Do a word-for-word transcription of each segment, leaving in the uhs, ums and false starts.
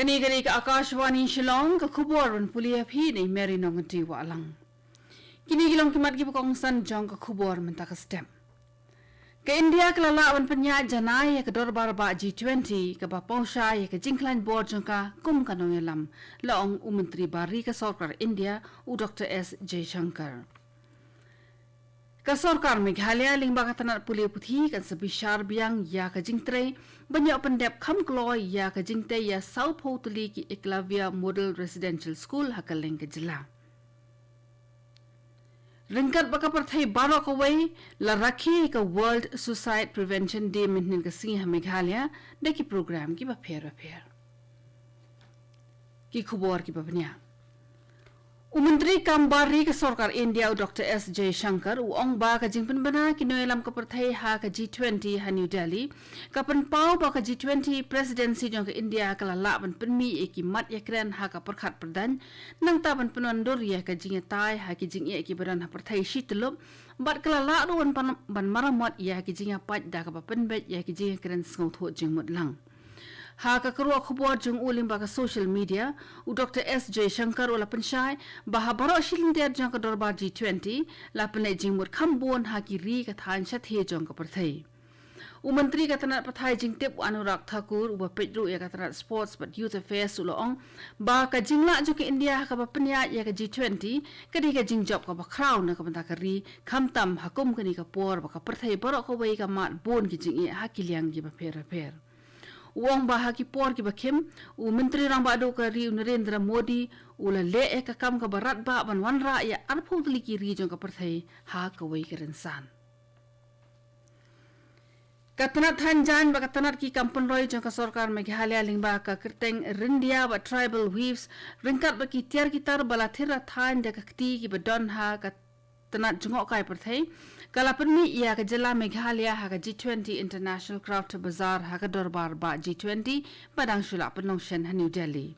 Kane ka dei ka Akashvani Shillong, ka khubor ban pule ïa phi da i Mary Nongti Wahlang. Kine ki long ki mat kiba kongsan jong ka khubor mynta ka step. Ka India ka la lah ban pynïaid janai ïa ka dorbar bah G twenty kaba pynshai ïa ka jingkhlaiñ bor jong ka kum ka nongïalam, la ong u Myntri Bar Ri ka Sorkar India, u Doctor S Jaishankar. Ka Sorkar Meghalaya lyngba ka tnat pule puthi kan sa bishar biang ïa ka jingtrei ban ïoh pyndep kham kloi ïa ka jingtei ïa sawphew tylli ki Eklavya Model Residential School ha kylleng ka jylla. Ryngkat bad ka pyrthei baroh kawei, la rakhe ka World Suicide Prevention Day mynhynnin ka sngi ha Meghalaya da ki program kiba pher bapher. Ki khubor kiba bniah. U Myntri Kam Bar Ri ka Sorkar India, u Doctor S Jaishankar, u ong ba ka jingpynbna ki nongïalam ka pyrthei ha ka G twenty ha New Delhi ka pynpaw ba ka G twenty Presidency jong ka India ka la lah ban pynmih ïa ki mat ïakren ha ka pyrkhat pyrdaiñ, nangta ban pynwandur ïa ka jingïatai ha ki jingeh kiba don ha pyrthei shi tyllup, bad ka la lah ruh ban pan-, ban maramot ïa ki jingïapait da kaba pynbeit ïa ki jingïakren sngewthuh jingmut lang. Ha ka kyrwoh khubor jong u lyngba ka social media, u Doctor S Jaishankar u la pynshai ba ha baroh shi lynter jong ka dorbar G twenty la pynleit jingmut kham bun ha ki ri ka thaiñ shathie jong ka pyrthei. U Myntri ka tnat pathai jingtip, u Anurag Thakur, uba peit ruh ïa ka tnat Sports bad Youth Affairs, u la ong ba ka jinglah jong ka India ha kaba pynïaid ïa ka G twenty ka dei ka jingjop kaba khraw na ka bynta ka ri, khamtam ha kum kane ka por ba ka pyrthei baroh kawei ka mad bun ki jingeh ha ki liang kiba pher bapher. U ong ba ha ki por kiba khim, u Myntri Rangbah Duh ka ri, u Narendra Modi, u la leh ïa ka kam kaba radbah ban wanrah ïa arphew tylli ki ri jong ka pyrthei ha kawei ka rynsan. Ka tnat thaiñ jaiñ bad ka tnat ki kam pynroi jong ka Sorkar Meghalaya lyngba ka kyrteng Ryndia bad Tribal Weaves, ryngkat bad ki tiar ki tar ba la thied thaiñ da ka kti kiba don ha ka tnat jngohkai pyrthei, ka la pynmih ïa ka jylla Meghalaya ha ka G twenty International Craft Bazaar ha ka dorbar bah G twenty ba dang shu lah pynlong shen ha New Delhi.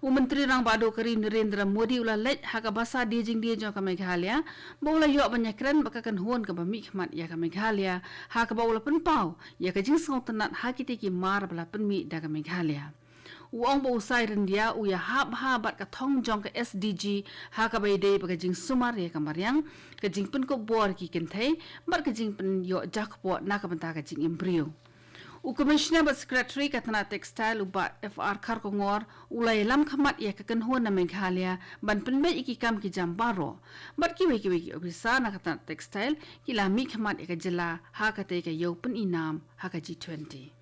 U Myntri Rangbah Duh ka ri, Narendra Modi, u la leit ha ka basa die jingdie jong ka Meghalaya, ba u la ïoh ban ïakren bad ka kynhun kaba mihkhmat ïa ka Meghalaya, ha kaba u la pynpaw ïa ka jingsngewtynnat ha kitei ki mar ba la pynmih da ka Meghalaya. U ong ba u Sai Ryndia u ïahap bha bad ka thong jong ka S D G, ha kaba ïadei bad ka jingsumar ïa ka mariang, ka jingpynkup bor ki kynthei, bad ka jingpynïoh jakpoh na ka bynta ka jingim briew. U Commissioner bad Secretary ka tnat Textile, u Bah F R Kharkongor, u la ïalam khmat ïa ka kynhun na Meghalaya ban pynbeit ïa ki kam ki jam baroh, bad kiwei kiwei ki ophisar na ka tnat Textile ki la mihkhmat ïa ka jylla ha katei ka ïew pyni nam ha ka G twenty.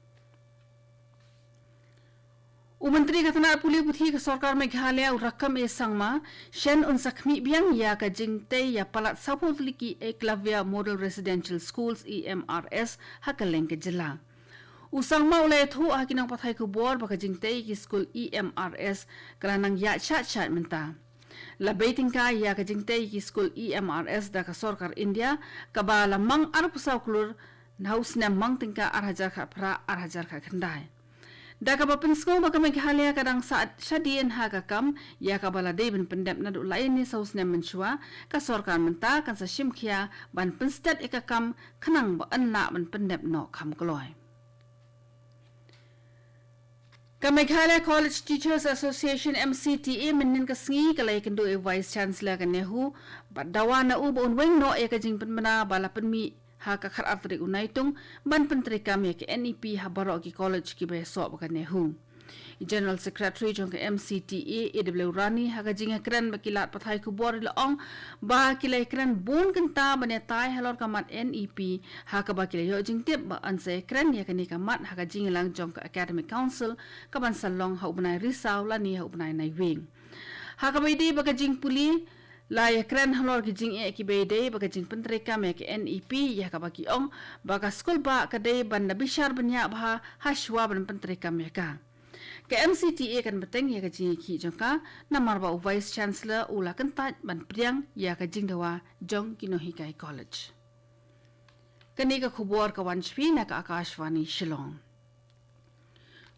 U Myntri ka tnat pule puthi ka Sorkar Meghalaya, u Rakkam A Sangma, shen un sa khmih biang ïa ka jingtei ïa palat sawphew tylli ki Eklavya Model Residential Schools, E M R S, ha kylleng ka jylla. U Sangma u la ïathuh ha ki nongpathai khubor ba ka jingtei ïa ki skul E M R S ka la nang ïaid shait shait mynta. La bei tyngka ïa ka jingtei ïa ki skul E M R S da ka Sorkar India, kaba la mang arphew saw klur ha u snem mang tyngka ar hajar khatphra ar hajar khatkhyndai. Da kaba pynsngew ba ka Meghalaya ka dang sah shadien ha ka kam ïa kaba la dei ban pyndep naduh lai ne saw snem mynshuwa, ka Sorkar mynta kan sa shim khia ban pynstet ïa ka kam khnang ba yn lah ban pyndep noh kham kloi. Ka Meghalaya College Teachers Association, M C T A, mynhynnin ka sngi ka la ïakynduh ïa u Vice Chancellor ka NEHU bad dawa na u ba un weng noh ïa ka jingpynbna ba la pynmih ha ka khatar tarik u Naitung ban pyntreikam ïa ka N E P ha baroh ki college kiba ïasoh bad ka NEHU. I General Secretary jong ka M C T A, A W Rani, ha ka jingïakren bad ki lad pathai khubor i la ong ba ki la ïakren bun kynta ban ïatai halor ka mat N E P, ha kaba ki la ïoh jingtip ba yn sa ïakren ïa kane ka mat ha ka jingïalang jong ka Academic Council kaban sa long ha u bnai Risaw lane ha u bnai Naiwieng. Ha kaba ïadei bad ka jingpule, la ïakren halor ki jingeh kiba ïadei bad ka jingpyntreikam ïa ka N E P, ïa kaba ki ong ba ka skul bah ka dei ban da bishar bniah bha ha shuwa ban pyntreikam ïa ka. Ka M C T A kan bteng ïa ka jingïakhih jong ka, namar ba u Vice Chancellor u la kyntait ban pdiang ïa ka jingdawa jong ki nonghikai college. Kane ka khubor ka wan sha phi na ka Akashvani Shillong.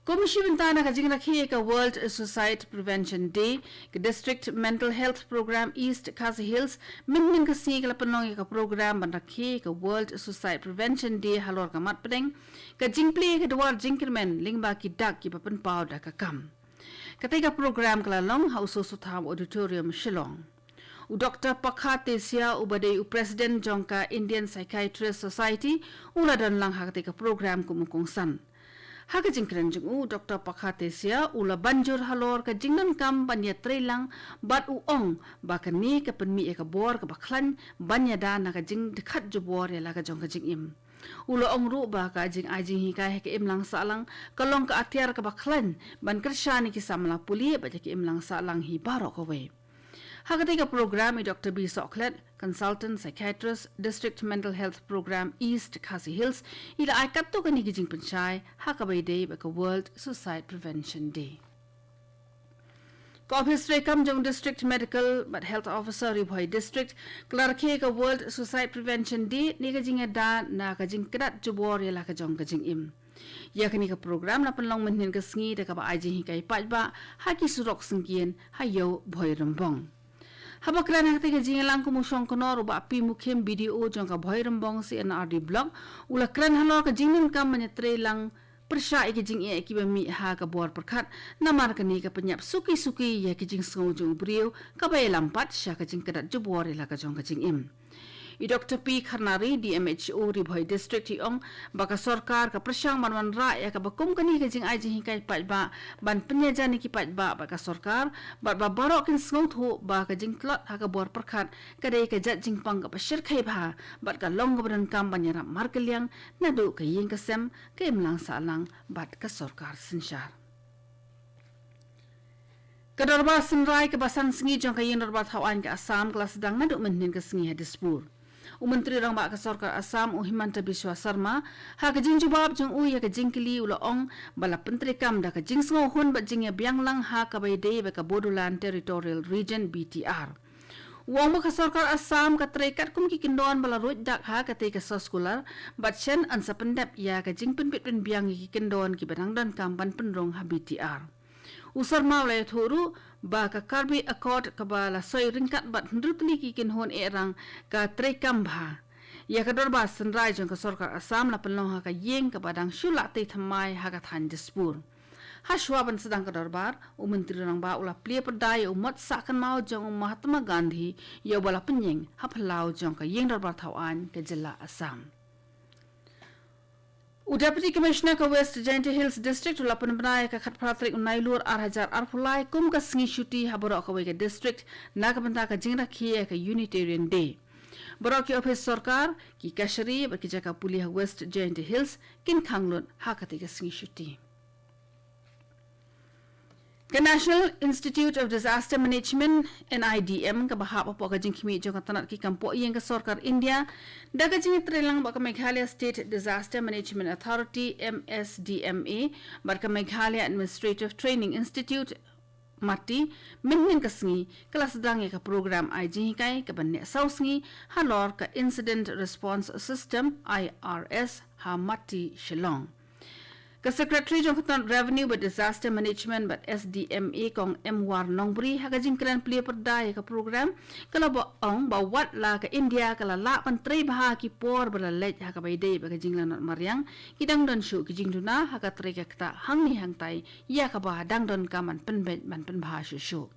Kum shi bynta na ka jingrakhe ïa ka World Suicide Prevention Day, ka District Mental Health Program East Khasi Hills mynhynnin ka sngi ka la pynlong ïa ka program ban rakhe ïa ka World Suicide Prevention Day halor ka mat pdeng ka jingplie ïa ka dwar jingkyrmen lyngba ki dak kiba pynpaw da ka kam. Katei ka program ka la long ha u Soso Tham Auditorium, Shillong. U Doktor Pakha Tesia, uba dei u President jong ka Indian Psychiatrist Society, u la don lang ha katei ka program kum u kongsan. Ha ka jingkren jong u, Doktor Pakha Tesia u la ban jur halor ka jingdonkam ban ïatreilang, bad u ong ba kane ka pynmih ïa ka bor kaba khlaiñ ban ïada na ka jingdkhot jubor ïa la ka jong ka jingim. U la ong ruh ba ka jingai jinghikai ha ka imlang sahlang ka long ka atiar kaba khlaiñ ban kyrshan ïa ki samla pule bad ïa ka imlang sahlang hi baroh kawei. Ha katei ka program i Doktor B Sohkhlet, Consultant Psychiatrist, District Mental Health Program East Khasi Hills, i la ai katto katne ki jingpynshai ha kaba ïadei bad ka World Suicide Prevention Day. Ka ophis treikam jong District Medical bad Health Officer Ri Bhoi District ka la rakhe ka World Suicide Prevention Day ne ka jingïada na ka jingkdad jubor ïa la ka jong ka jingim. Ïa kane ka program la pynlong mynhynnin ka sngi da kaba ai jinghikai paidbah ha ki surok syngkien ha Ïew Bhoi Rymbong. Haba kren ha katei ka jingïalang kum u shongknor, u Bah P Mukhim, B D O jong ka Bhoi Rymbong C and R D Block, u la kren halor ka jingdonkam ban ïatreilang pyrshah ïa ki jingeh kiba mih ha ka bor pyrkhat, namar kane ka pynïap suki suki ïa ki jingsngew jong u briew kaba ïalam pat sha ka jingkdad jubor ïa la ka jong ka jingim. I Doktor P Kharnari, D M H O Ri Bhoi District, i ong ba ka sorkar ka pyrshang ban wanrah ïa kaba kum kane ka jingai jinghikai paidbah ban pynïajan ïa ki paidbah bad ka sorkar, bad ba baroh kin sngewthuh ba ka jingtlot ha ka bor pyrkhat ka dei ka jait jingpang kaba shyrkhei bha bad ka long kaba donkam ban ïarap markylliang naduh ka ïing ka sem, ka imlang sahlang bad ka sorkar synshar. Ka dorbar synrai kaba san sngi jong ka Ïing Dorbar Thaw Aiñ ka Assam ka la sdang naduh mynhynnin ka sngi ha Dispur. U Myntri Rangbah ka Sorkar Assam, u Himanta Biswa Sarma, ha ka jingjubab jong u ïa ka jingkylli, u la ong ba la pyntreikam da ka jingsngewhun bad jingïabiang lang ha kaba ïadei bad ka Bodoland Territorial Region, B T R. U ong ba ka sorkar Assam ka trei katkum ki kyndon ba la ruid dak ha katei ka soskular, bad shen yn sa pyndep ïa ka jingpynbit pynbiang ïa ki kyndon kiba dang donkam ban pynrung ha B T R. U Sarma u la ïathuh ruh ba ka Karbi Accord kaba la soi ryngkat bad hynriew tylli ki kynhun eh rang ka treikam bha. Ïa ka dorbar synrai jong ka sorkar Assam la pynlong ha ka ïing kaba dang shu lah tei thymmai ha ka thaiñ Dispur. Hashwa ban sdang ka dorbar, u Myntri Rangbah u la plie pyrda ïa u mot sah kynmaw jong u Mahatma Gandhi, ïa uba la pynïeng ha phyllaw jong ka Ïing Dorbar Thaw Aiñ ka jylla Assam. U Deputy Commissioner ka West Jaintia Hills District u la pynbna ïa ka khatphra tarik u Nailur ar hajar arphew lai kum ka sngi shuti ha baroh kawei ka district na ka bynta ka jingrakhe ïa ka Unitarian Day. Baroh ki ophis sorkar, ki kashari bad ki jaka pule ha West Jaintia Hills kin khang lut ha katei ka sngi shuti. Ka National Institute of Disaster Management, N I D M, kaba hap hapoh ka jingkhmih jong ka tnat ki kam pohïing ka sorkar India, da ka jingïatreilang bad ka Meghalaya State Disaster Management Authority, M S D M A, bad ka Meghalaya Administrative Training Institute, MATI, mynhynnin ka sngi ka la sdang ïa ka program ai jinghikai kaba neh saw sngi halor ka Incident Response System, I R S, ha MATI, Shillong. Ka Secretary jong ka tnat Revenue bad Disaster Management bad S D M A, Kong M War Nongbri, ha ka jingkren plie pyrda ïa ka program, ka la ong ba wat la ka India ka la lah ban trei bha ha ki por ba la leit ha kaba ïadei bad ka jinglanot mariang, ki dang don shuh ki jingduna ha ka trei ka ktah hangne hangtai, ïa kaba dang donkam ban pynbeit ban pynbha shuh shuh.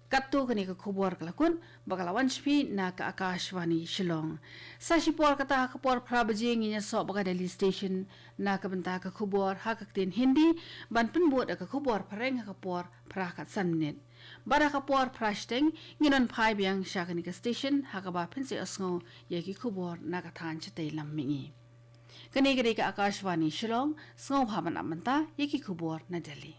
Katto kane ka khubor ka la kut ba ka la wan sha phi na ka Akashvani Shillong. Sa shipor kata ha ka por phra baje ngin ïasoh bad ka Delhi Station na ka bynta ka khubor ha ka ktien Hindi, ban pynbud da ka khubor phareng ha ka por phra khatsan minit. Bad ha ka por phra shiteng ngin wan phai biang sha kane ka station ha kaba phin sa ïohsngew ïa ki khubor na ka thaiñ shatei lam mihngi. Kane ka dei ka Akashvani Shillong, sngewbha ban ap mynta ïa ki khubor na Delhi.